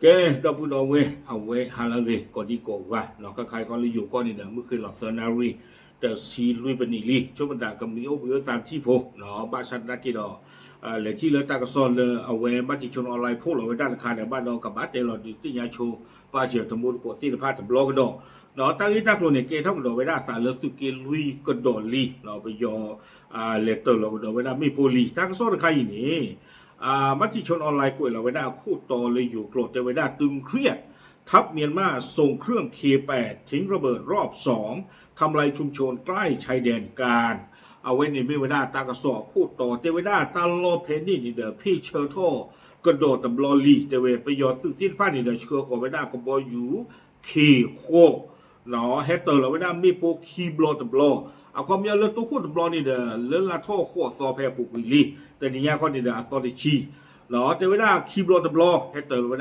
ကဲ ဒီပုၢ်ဒီဝဲၢ် အဝဲဟါလၢအဂ့ၤ ကိးဒံကိးဂၤ ခါခါအံၤခီလၢယိၤကီၢ်န့ၣ်ဒီး မုၢ်ဃ့ၢ်လီၤသၢနၣ်ရံၣ် တဆံလွံၢ်ပနံးလံ ဆိကမိၣ်သးကမံၤအိၣ်ဘှံးအိၣ်သါတထံၣ်ဖိ ဘၣ်ဆၣ်သနာ်က့ဒီး လဲၤထံၣ်လၢတၢ်ကစီၣ်လၢအဝဲ Matichon Online ဖီၣ်လီၤဝဲဒၣ်တခါဒီး ဘၣ်ဒီးကဘၣ်တဲလီၤဒုးသ့ၣ်ညါဆိ ပၢ်စၢၤတမူတကိးသ့ၣ်တဖၣ်တဘျီကဒီး ဒီးတၢ်ဂ့ၢ်တၢ်ကျိၤန့ၣ် ကဲထီၣ်ကဒီးဝဲဒၣ်အသးလၢသုးက့လွံၢ်ကဒီးလံ ပယီၤ လဲၤတၢၤလီၤကဒီးဝဲဒၣ်မ့ၣ်ပိၢ်လံ တၢ်ကစီၣ်တခါအံၤန့ၣ် Matichon Online ကွဲးလီၤဝဲဒၣ်အခိၣ်တီလၢယိၤကျိာ် တဲဝဲဒၣ် ตึงเครียด ทัพเมียนมาส่งเครื่องเคแปดทิ้งระเบิดรอบสอง ทำลายชุมชนใกล้ชายแดนกัน အဝဲန့ၣ်မ့ၢ်ဝဲဒၣ်တၢ်ကစီၣ်အခိၣ်တီ တဲဝဲဒၣ်တၢ်လီၢ်ဖဲန့ၣ်န့ၣ်ဒီး ဖ့ၣ်ဆၢထီၣ်ကဒီးတဘျီလံ တဲဝဲ ပယီၤသုးသ့ၣ်တဖၣ်န့ၣ်ဒီး ဆှၢဃီၤဝဲဒၣ်ကဘီယူၤ ခံဃိး ဟဲတၢၤလီၤဝဲဒၣ်မ့ၣ်ပိၢ်ခံဘျီတဘျီ အခီပညီလၢတိခိၣ်တဘျီန့ၣ်ဒီး လၢလါထီၣ်ဃိးသီဖဲအပူၤကွံာ်လံ တနံၤညါခီန့ၣ်ဒီးအသီတဆံ တဲဝဲဒၣ်ခံဘျီတဘျီ ဟဲတၢၤလီၤဝဲဒၣ်မ့ၣ်ပိၢ် ဒီးဘၣ်ဟးဂီၤဝဲဒၣ် ပှၤ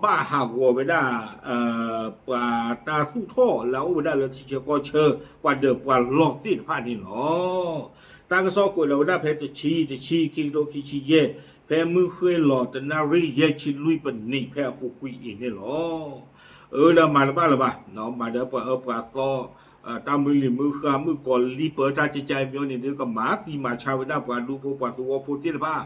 တၢ်သူၣ်ထီၣ်လၢအအိၣ်ဝဲဒၣ်လၢထံဆၢကီၢ်ဆၢ ပှၤဒၢးပှၤလီၢ်သ့ၣ်တဖၣ်န့ၣ်လီၤ. တၢ်ကစီၣ်ကွဲးလီၤဝဲဒၣ်ဖဲတဆံ တဆံ ခံကထိခံဆံယဲၢ် ဖဲမုၢ်ဃ့ၢ်လီၤတနၣ်ရံၣ်ယဲၢ်ဆံလွံၢ်ပနံးဖဲအပူၤကွံာ်အံၤန့ၣ်လီၤ. အၢ ဒီးမၤတဘၣ်လၢၤဘၣ်, မၤဒီးပှၤအၢပှၤသီ တၢ်မုၢ်လံၤမုၢ်ဃၢ် မုၣ်ကီၤလံၢ်ပၢတၢ်ကကါအံၤမ့ၢ်န့ၣ် ဒုးကမၤသံမၤဆါဝဲဒၣ်ပှၤဒူဖိပှၤသဝီဖိသ့ၣ်တဖၣ်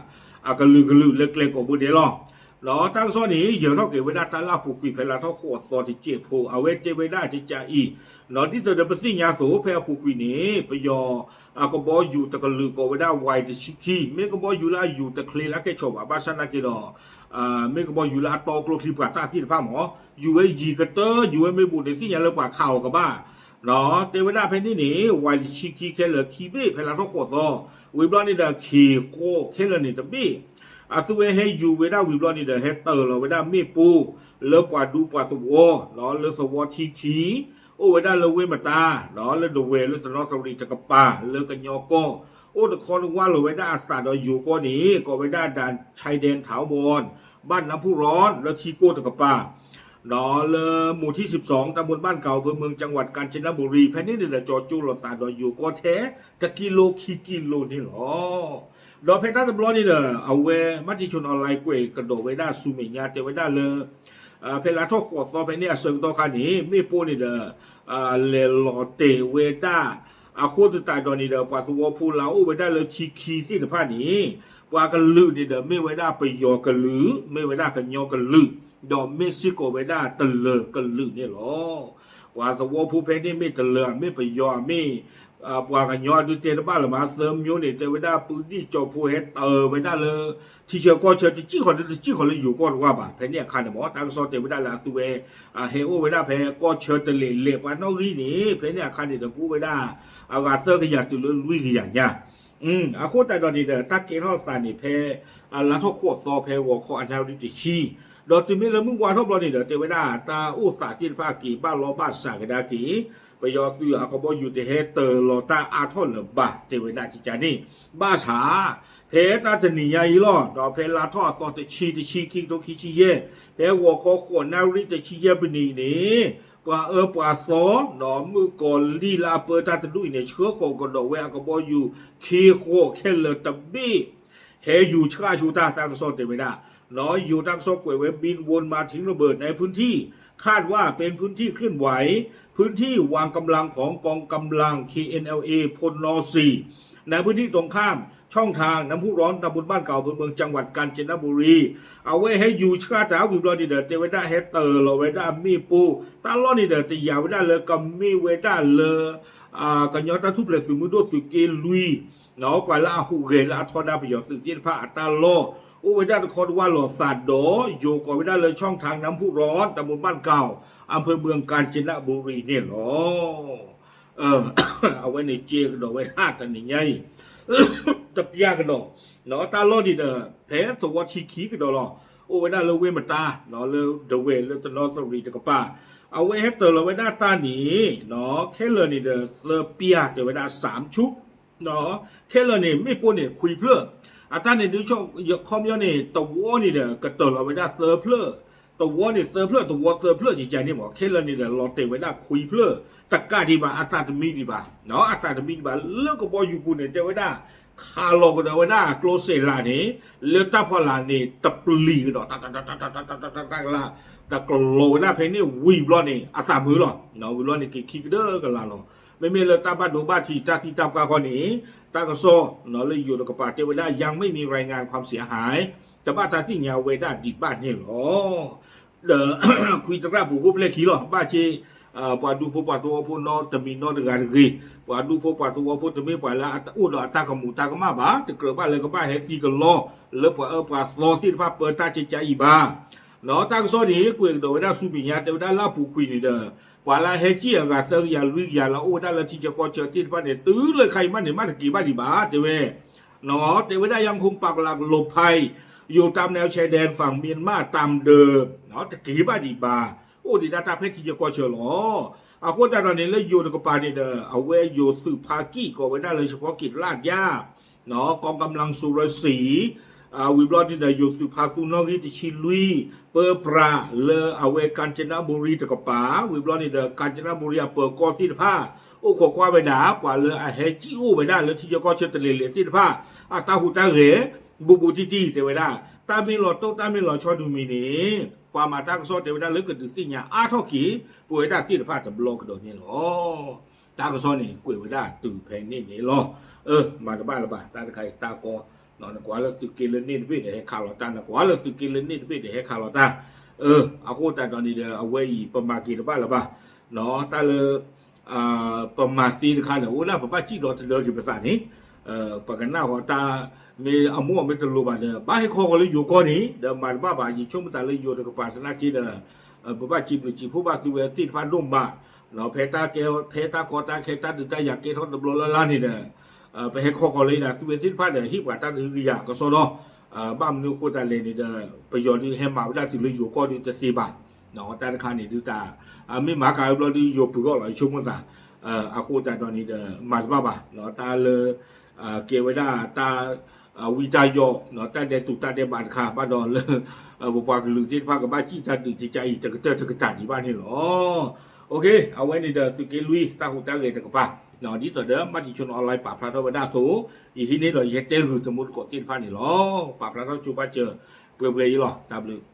အကလုာ်ကလုာ်လၢကျဲကိးဘိဒဲးလီၤ. ဒီးတၢ်ကစီၣ်န့ၣ် ယၢၤထီၣ်က့ၤဝဲဒၣ်တၢ်လၢအပူၤကွံာ်ဖဲလါထီၣ်ဃိးသီတကဲးဖိ အဝဲတဲဝဲဒၣ်ကကါအံၤ, ဒ်သိးဒီးပသ့ၣ်ညါအသိး ဖဲအပူၤကွံာ်န့ၣ် ပယီၤ အကဘီယူၤတကလုာ်ကိးဝဲဒၣ် Y တဆံခံ မ့ၢ်ကဘီယူၤလၢအယူၤတချ့လၢအကဲၣ်ဆိးဘၣ် ဘၣ်ဆၣ်သနာ်က့ဒီး မ့ၢ်ကဘီယူၤလၢအတီကျိချံပှၤသၣ်သ့ၣ်တဖၣ်မး, ယူၤဝဲယံၤကတၢၢ် ယူၤဝဲမ့ၢ်ဘူးန့ၣ် သ့ၣ်ညါလၢပှၤခးအီၤကဘၣ် တဲဝဲဒၣ်ဖဲန့ၣ်န့ၣ် Y တဆံခံခဲလၢာ်ခံဘ့ၣ် ဖဲလါထီၣ်ဃိးသီ, ဝံၤဘျီန့ၣ်ဒီး ခ့ဃိးခဲလၢာ်န့ၣ်တဘ့ၣ်, အသုဝဲဟဲယူၤဝဲဒၣ်ဝံၤဘျီန့ၣ်ဒီး ဟဲတၢၤလီၤဝဲဒၣ်မ့ၣ်ပိၢ် လၢပှၤဒူပှၤသဝီ လၢသဝီထံခံ အိၣ်ဝဲဒၣ်လၢဝ့ၢ်မတါ လၢဒဝဲၢ်လၢတနီသရံၣ်တကပၤ လၢကညီကီၢ် အိၣ်တခီတဝၢ်လီၤဝဲဒၣ်အသးဒီးယိၤကီၢ်န့ၣ် ကိးဝဲဒၣ် ด่านชายแดนถาวร บ้านน้ำพุร้อน လၢထံကိၢ်တကပၤ လၢ หมู่ที่สิบสอง ตำบลบ้านเก่า อำเภอเมือง จังหวัดกาญจนบุรี ဖဲန့ၣ်န့ၣ်ဒီး ကၠီၤကၠိလိာ်သးဒီးယိၤကီၢ်ထဲ တကံလိခံကံလိန့ၣ်လီၤ. ဒီးဖဲတၢ်တဘျီန့ၣ်ဒီး အဝဲ Matichon Online ကွဲးကဒီးဝဲဒၣ်ဆူမဲာ်ညါ တဲဝဲဒၣ်လၢ ဖဲလါထီၣ်ဃိးသီဖဲန့ၣ်အဆၢကတီၢ်ခါန့ၣ် မ့ၣ်ပိၢ်န့ၣ်ဒီး လဲၤလီၤတဲာ်ဝဲဒၣ် အဃိသတးဒီးန့ၣ်ဒီး ပှၤသဝီဖိလၢအအိၣ်ဝဲဒၣ်လၢထံခံသ့ၣ်တဖၣ်န့ၣ် ပှၤကလုာ်န့ၣ်ဒီး မ့ၢ်ဝဲဒၣ်ပယီၤကလုာ်, မ့ၢ်ဝဲဒၣ်ကညီကလုာ်, ဒီးမ့ၢ်စ့ၢ်ကီးဝဲဒၣ်တလၢၤကလုာ်န့ၣ်လီၤ. ပှၤသဝီဖိဖဲန့ၣ်မ့ၢ်တလၢၤ မ့ၢ်ပယီၤ မ့ၢ် ပှၤကညီဒုးတဲတဘၣ်လၢၤမး သၢမျိုးန့ၣ် တဲဝဲဒၣ် ပုဒ်ကၠီၤဖိ ဟဲတၢၤဝဲဒၣ်လၢ ထံဆၢကီၢ်ဆၢ တစံၣ်ဃီၤလၢတစံၣ်ဃီၤလၢယိၤကီၢ်တဝၢ်ဘၣ်. ဖဲန့ၣ်အခါန့ၣ်မး တၢ်ကစီၣ်တဲဝဲဒၣ်လၢအသုဝဲ ဟဲအိၣ်ဝဲဒၣ်ဖဲကီၢ်ဆၢတလဲၤလဲၤပှၤနီၣ်ဂံၢ်န့ၣ် ဖဲန့ၣ်အခါန့ၣ်ဒီး ကအိၣ်ဝဲဒၣ် အဂၤသၢကယၤတုၤလၢလွံၢ်ကယၤညါ အဃိသတးဒီးန့ၣ်ဒီး တၢ်ကဲထီၣ်သးန့ၣ်ဖဲ လါထီၣ်ဃိးသီဖဲဂီၤခီအနၣ်ရံၣ်တဆံ, ဒီးတုၤမ့ၢ်လၢမုၢ်ဝါထီၣ်ဘျီန့ၣ်ဒီး တဲဝဲဒၣ် တၢ်အိၣ်သးသ့ၣ်တဖၣ်က့ၤဘၣ်လီၤဘၣ်စးကဒါက့ၤ ပယီၤသုးအကဘီယူၤတဟဲတၢၤလီၤတၢ်အါထီၣ်လၢၤဘၣ် တဲဝဲဒၣ်ကကါန့ၣ်, ဘၣ်ဆၣ် ဖဲတၢ်တနံၤညါအံၤလီၤ ဒီးဖဲလါထီၣ်အသီတဆံ တဆံ ခံကထိခံဆံယဲၢ် ဖဲဂီၤခီဃိးနၣ်ရံၣ်တဆံယဲၢ်ပနံးန့ၣ် ပှၤအၢပှၤသီ ဒီးမုၣ်ကီၤလံၢ်လၢအပၢတၢ်တဒူၣ်အံၤန့ၣ် ဆှၢဃီၤကဒီးဝဲအကဘီယူၤ ခ့ဃိးခဲလၢာ်တဘ့ၣ် ဟဲယူၤဆှၣ်ဆိတၢ် တၢ်ကစီၣ်တဲဝဲဒၣ်, ယိၤတၢ်ကစီၣ်ကွဲးဝဲ บินวนมาทิ้งระเบิดในพื้นที่ คาดว่าเป็นพื้นที่เคลื่อนไหว พื้นที่วางกำลังของกองกำลัง เคเอ็นแอลเอ พลนสี่ ในพื้นที่ตรงข้ามช่องทางน้ำพุร้อน ตำบลบ้านเก่า อำเภอเมือง จังหวัดกาญจนบุรี အဝဲဟဲယူၤဆှၣ်တၢ်ဝံၤဘျီန့ၣ်ဒီး တဲဝဲဒၣ်ဟဲတၢၤလီၤဝဲဒၣ်မ့ၣ်ပိၢ် တၢ်လီၢ်န့ၣ်ဒီး တယာ်ဝဲဒၣ်လၢကမ့ၢ်ဝဲဒၣ်လၢ ကညီတၢ်ထူၣ်ဖျဲးသုးမုၢ်ဒိၣ်သုးက့လွံၢ် ပှၤလၢအဟူးဂဲၤလၢအထီဒါပယီၤသုးသ့ၣ်တဖၣ်အတၢ်လီၢ် အိၣ်ဝဲဒၣ်တခီတဝၢ်လီၤသးဒီး ယိၤကိးဝဲဒၣ်လၢ ช่องทางน้ำพุร้อน ตำบลบ้านเก่า อำเภอเมือง กาญจนบุรี န့ၣ်လီၤ. အဝဲန့ၣ်ကဲကဒီးဝဲဒၣ်တနံၤညါအံၤ တပျၢ်ကဒီး တၢ်လီၢ်န့ၣ်ဒီး ဖဲသဝီထံခံကဒီးလီၤ. အိၣ်ဝဲဒၣ်လၢဝ့ၢ်မတါ လၢဒဝဲၢ်လၢတနီသရံၣ်တကပၤ အဝဲဟဲတၢၤလီၤဝဲဒၣ်တၢ်န့ၣ် ခဲလၢာ်န့ၣ်ဒီးသၢပျၢ်တဲဝဲဒၣ် สามชุด ခဲလၢာ်န့ၣ် မ့ၣ်ပိၢ်န့ၣ်ခွံဖျၢၣ် အတၢ်န့ၣ်ဒုးဆီၣ်ခီပညီန့ၣ် တဝီန့ၣ်ဒီးကတၢၤလီၤဝဲဒၣ်သၢဖျၢၣ် တဝီန့ၣ်သၢဖျၢၣ် တဝီသၢဖျၢၣ်ကကါန့ၣ်မး ခဲလၢာ်န့ၣ်ဒီးလီၤတဲာ်ဝဲဒၣ်ခွံဖျၢၣ် တကးဒံးဘၣ် အသးတမံဒံးဘၣ် အသးတမံဒံးဘၣ် လၢကဘီယူၤပူၤန့ၣ် တဲဝဲဒၣ် ခးလီၤကဒီးဝဲဒၣ်ကျိစဲးလးန့ၣ် လၢတၢ်ဖီလာ်န့ၣ် တပျံၤကဒီး တၢ်တၢ်တၢ်တၢ်တၢ်တၢ်တၢ်တၢ်ကလး တကလီၤဝဲဒၣ်ဖဲန့ၣ်ဝံၤဘျီန့ၣ် အသးမုာ်လီၤ. ဝံၤဘျီန့ၣ်က့ၤခံကဒၢကလးလီၤ. မ့မ့ၢ်လၢတၢ်ဘၣ်ဒိဘၣ်ထံးတၢ်သံတၢ်ပှၢ်ဃီန့ၣ် တၢ်ကစီၣ်လၢယိၤတကပၤတဲဝဲဒၣ် ยังไม่มีรายงานความเสียหาย တဘၣ်တၢ်သ့ၣ်ညါဝဲဒၣ်ဒံးဘၣ်န့ၣ်လီၤ. ဒီး ခွံသရၣ်ပူၤဃိဖျဲၣ်ခံလီၤ ဘၣ်ဆ့ ပှၤဒူဖိပှၤသဝီဖိနီတမံၤနီတဂၤတဂ့ၤ, ပှၤဒူဖိပှၤသဝီဖိတမ့ၢ်ပှၤလၢအအိၣ်ဒီးအတၢ်ကမူၤတၢ်ကမၣ်ဘၣ်, တကြၢးဘၣ်လၢကဘၣ်ဟဲသံကလီလၢပှၤအၢပှၤသီသ့ၣ်တဖၣ်ပၢတၢ်ကကါအံၤဘၣ်. တၢ်ကစီၣ်န့ၣ် ကွဲးကဒီးဝဲဒၣ်ဆူမဲာ်ညါ တဲဝဲဒၣ်လၢအပူၤကွံာ်န့ၣ်ဒီး ပှၤလၢအဟဲကံၣ်အဂၤသၢကယၤလွံၢ်ကယၤလၢအအိၣ်ဝဲဒၣ်လၢထံဆၢကီၢ်ဆၢသ့ၣ်တဖၣ်န့ၣ် တုၤလၢခါအံၤမးန့ၣ် မ့ၢ်တက့ၤဘၣ်ဒံးဘၣ် တဲဝဲ တဲဝဲဒၣ် ยังคงปักหลักหลบภัยอยู่ตามแนวชายแดนฝั่งเมียนมาตามเดิม တက့ၤဘၣ်ဒံးဘၣ်, အိၣ်ဒံးဒၣ်တၢ်ဖဲထံဆၢကီၢ်ဆၢလီၤ. အဃိသတးဒီးန့ၣ် လၢယိၤတကပၤန့ၣ်ဒီး အဝဲယိၤသုးဖါကံၣ်ကိးဝဲဒၣ်လၢ เฉพาะกิจ လၢအဒၣ် กองกำลังสุรศรี ဝံၤဘျီန့ၣ်ဒီး ယိၤသုးဖါသူနီၣ်ဂံၢ်တဆံလွံၢ် ပၢပြးလၢအဝဲ กาญจนบุรี တကပၤ, ဝံၤဘျီန့ၣ်ဒီး กาญจนบุรี အပၢၤကီၢ်သ့ၣ်တဖၣ် အိၣ်ခိးကွၢ်ဝဲဒၣ် ပှၤလၢအဟဲကံၣ်အိၣ်ဝဲဒၣ်လၢထံဆၢကီၢ်ဆၢတလဲၤလဲၤသ့ၣ်တဖၣ် အတၢ်ဟူးတၢ်ဂဲၤ ဘူးဘူးတံၢ်တံၢ် တဲဝဲဒၣ် တၢ်မ့ၢ်လီၤတိၢ်တၢ်မ့ၢ်လီၤဆီဒုးမံၤန့ၣ် ပှၤမၤတၢ်ကစီၣ်တဲဝဲဒၣ်လၢကဒုးသ့ၣ်ညါအါထီၣ်က့ၤ ပဝဲဒၣ်သ့ၣ်တဖၣ်တဘျီကဒီးန့ၣ်လီၤ. တၢ်ကစီၣ်န့ၣ် ကွဲးဝဲဒၣ်တုၤဖဲန့ၣ်န့ၣ်လီၤ. အၢ မၤတဘၣ်လၢၤဘၣ် တၢ်တခါအံၤတၢ်ကီ နကွၢ်လၢသုးက့လၢန့ၣ်တဘ့ၣ်ဒီးဟဲခးလီၤတၢ်, နကွၢ်လၢသုးက့လၢန့ၣ်တဘ့ၣ်ဒီးဟဲခးလီၤတၢ်. အဃိသတးဒီးန့ၣ်ဒီး အဝဲအံၤပမၤက့ၤတဘၣ်လၢၤဘၣ်. တၢ်လၢ ပမၤသ့တခါန့ၣ် အိၣ်ဒၣ်ပဘၣ်စံၣ်ဒီးတဒၢက့ၤပသးန့ၣ် ပကနၣ်ဃီတၢ် မ့ၢ်အမိၢ်အမ့ၢ်တလိၤဘၣ်ဒီး ဘၣ်ဟဲခီဃီၤလၢယိၤကီၢ်န့ၣ် ဒီးမၤတဘၣ်ဘၣ် ယဆိကမိၣ်သးလၢယိၤတကပၤသနာ်က့ဒီး ပဘၣ်စံးဘျုးစံးဖှိၣ်ဘၣ်သုဝဲသ့ၣ်တဖၣ်ဒိၣ်မး ဖဲတၢ်ကဲ ဖဲတၢ်ကီတၢ်ခဲတၢ်ဒုးတၢ်ယၤကဲထီၣ်တဘျီလၢ်လၢ်န့ၣ်ဒီး ပဟဲခီဃီၤလၢဒၣ်သုဝဲသ့ၣ်တဖၣ်ဒီး ဟ့ၣ်ပှၤတၢ်ကဟုကယာ်ကစီဒီ ဘၣ်မနုၤအဃိသတးလဲၣ်န့ၣ်ဒီး ပယီၤဒုးဟဲမၤဝဲဒၣ်တုၤလၢယိၤကီၢ်ဒုးတသ့ဘၣ်. တၢ်တခါန့ၣ်ဒုးတၢ် မ့ၢ်မၤကၤဝဲဘျီဒုး ယိၤပှ့ၤဂီၢ်လီၤ ယဆိကမိၣ်သး အဃိသတးဒီးန့ၣ်ဒီး မၤတဘၣ်ဘၣ် တၢ်လၢ ကဲဝဲဒၣ်တၢ် ဝံတၢ်ယီၣ် တၢ်ဒဲးတူာ်တၢ်ဒဲးဘးတခါ ဘၣ်ဒီးလၢ ပပှၤကလုာ်သ့ၣ်တဖၣ်ကဘၣ်စံၣ်တၢ်ဒုးကကါအံၤ တကတၢၢ်တကတၢၢ်ဒံးဘၣ်န့ၣ်လီၤ. အဝဲန့ၣ်ဒီးသုးက့လွံၢ် တၢ်ဟူးတၢ်ဂဲၤတကပၤ ဒ်သိးဒီး မၤတံၤဆိနီၤ online ပာ်ဖျါထီၣ်ဝဲဒၣ်အသိး ယဟံးန့ၢ်ဒီးယဟဲတဲဂုာ်တံၤသကိးသ့ၣ်တဖၣ်န့ၣ်လီၤ. ပာ်ဖျါထီၣ်ကၠိဘၣ်စၢၤ ပှဲၤပှဲၤအံၤလီၤ. တၢ်ဘျုး